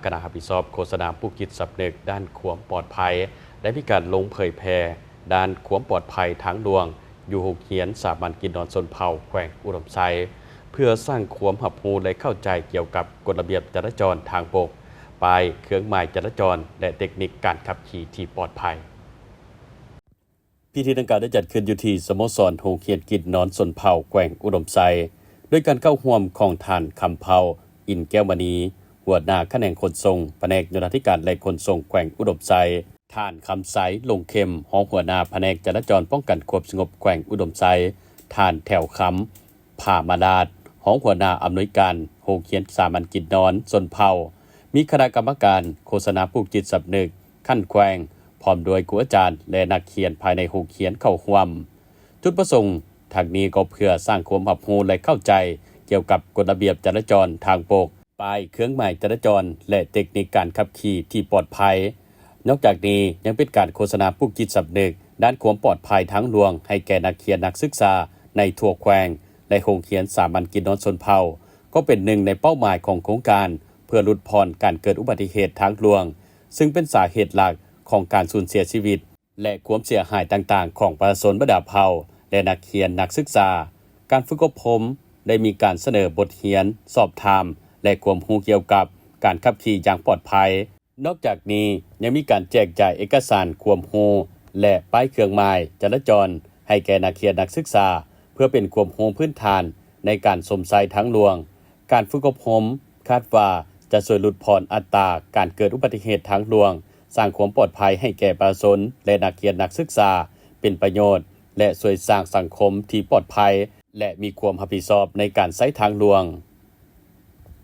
ຄະນະຮັບຜິດຊອບໂຄສະນາປຸກຈິດສຳນຶກດ້ານຄວາມປອດໄພ ໄດ້ມີການລົງເຜີຍແຜ່ດ້ານຄວາມປອດໄພທາງຫຼວງ ຢູ່ໂຮງຮຽນສາມັນກິນນອນຊົນເຜົ່າແຂວງອຸດົມໄຊ ເພື່ອສ້າງຄວາມຮັບຮູ້ ແລະ ເຂົ້າໃຈກ່ຽວກັບກົດລະບຽບຈະລາຈອນທາງບົກ, ປ້າຍ, ເຄື່ອງໝາຍຈະລາຈອນ ແລະ ເຕັກນິກການຂັບຂີ່ທີ່ປອດໄພ. ພິທີດັ່ງກ່າວໄດ້ຈັດຂຶ້ນຢູ່ທີ່ສະໂມສອນໂຮງຮຽນກິນນອນຊົນເຜົ່າແຂວງອຸດົມໄຊ ໂດຍການເຂົ້າຮ່ວມຂອງທ່ານ ຄຳເພົາ ອິນແກ້ວມະນີ ຫົວໜ້າຂະແໜງຂົນສົ່ງ ພະແນກໂຍທາທິການ ແລະ ຂົນສົ່ງແຂວງອຸດົມໄຊ, ທ່ານ ຄຳໄຊ ລົງເຂັມ ຮອງຫົວໜ້າພະແນກຈະລາຈອນປ້ອງກັນຄວາມສະຫງົບແຂວງອຸດົມໄຊ, ທ່ານ ແຖວຄຳ ຜາມາລາດ ຮອງຫົວໜ້າອຳນວຍການໂຮງຮຽນສາມັນກິນນອນຊົນເຜົ່າ, ມີຄະນະກຳມະການໂຄສະນາປຸກຈິດສຳນຶກຂັ້ນແຂວງ ພ້ອມດ້ວຍຄູອາຈານ ແລະ ນັກຮຽນພາຍໃນໂຮງຮຽນເຂົ້າຮ່ວມ. ຈຸດປະສົງທັງນີ້ກໍເພື່ອສ້າງຄວາມຮັບຮູ້ ແລະ ເຂົ້າໃຈກ່ຽວກັບກົດລະບຽບຈະລາຈອນທາງບົກ, ປ້າຍ, ເຄື່ອງໝາຍຈະລາຈອນ ແລະ ເຕັກນິກການຂັບຂີ່ທີ່ປອດໄພ. ນອກຈາກນີ້ຍັງເປັນການໂຄສະນາປຸກຈິດສຳນຶກດ້ານຄວາມປອດໄພທາງຫຼວງໃຫ້ແກ່ນັກຮຽນນັກສຶກສາໃນທົ່ວແຂວງ ແລະ ໂຮງຮຽນສາມັນກິນນອນຊົນເຜົ່າ ກໍເປັນໜຶ່ງໃນເປົ້າໝາຍຂອງໂຄງການ ເພື່ອຫຼຸດຜ່ອນການເກີດອຸບັດຕິເຫດທາງຫຼວງ, ຊຶ່ງເປັນສາເຫດຫຼັກຂອງການສູນເສຍຊີວິດ ແລະ ຄວາມເສຍຫາຍຕ່າງໆຂອງປະຊາຊົນບັນດາເຜົ່າ ແລະ ນັກຮຽນນັກສຶກສາ. ການຝຶກອົບຮົມໄດ້ມີການສະເໜີບົດຮຽນ, ສອບຖາມ ແລະ ຄວາມຮູ້ກ່ຽວກັບການຂັບຂີ່ຢ່າງປອດໄພ. ນອກຈາກນີ້ຍັງມີການແຈກຈ່າຍເອກະສານຄວາມຮູ້ ແລະ ປ້າຍເຄື່ອງໝາຍຈະລາຈອນໃຫ້ແກ່ນັກຮຽນນັກສຶກສາ ເພື່ອເປັນຄວາມຮູ້ພື້ນຖານໃນການຊົມໃຊ້ທາງຫຼວງ. ການຝຶກອົບຮົມຄາດວ່າຈະຊ່ວຍຫຼຸດຜ່ອນອັດຕາການເກີດອຸບັດຕິເຫດທາງຫຼວງ, ສ້າງຄວາມປອດໄພໃຫ້ແກ່ປະຊາຊົນ ແລະ ນັກຮຽນນັກສຶກສາ ເປັນປະໂຫຍດ ແລະ ຊ່ວຍສ້າງສັງຄົມທີ່ປອດໄພ ແລະ ມີຄວາມຮັບຜິດຊອບໃນການໃຊ້ທາງຫຼວງ.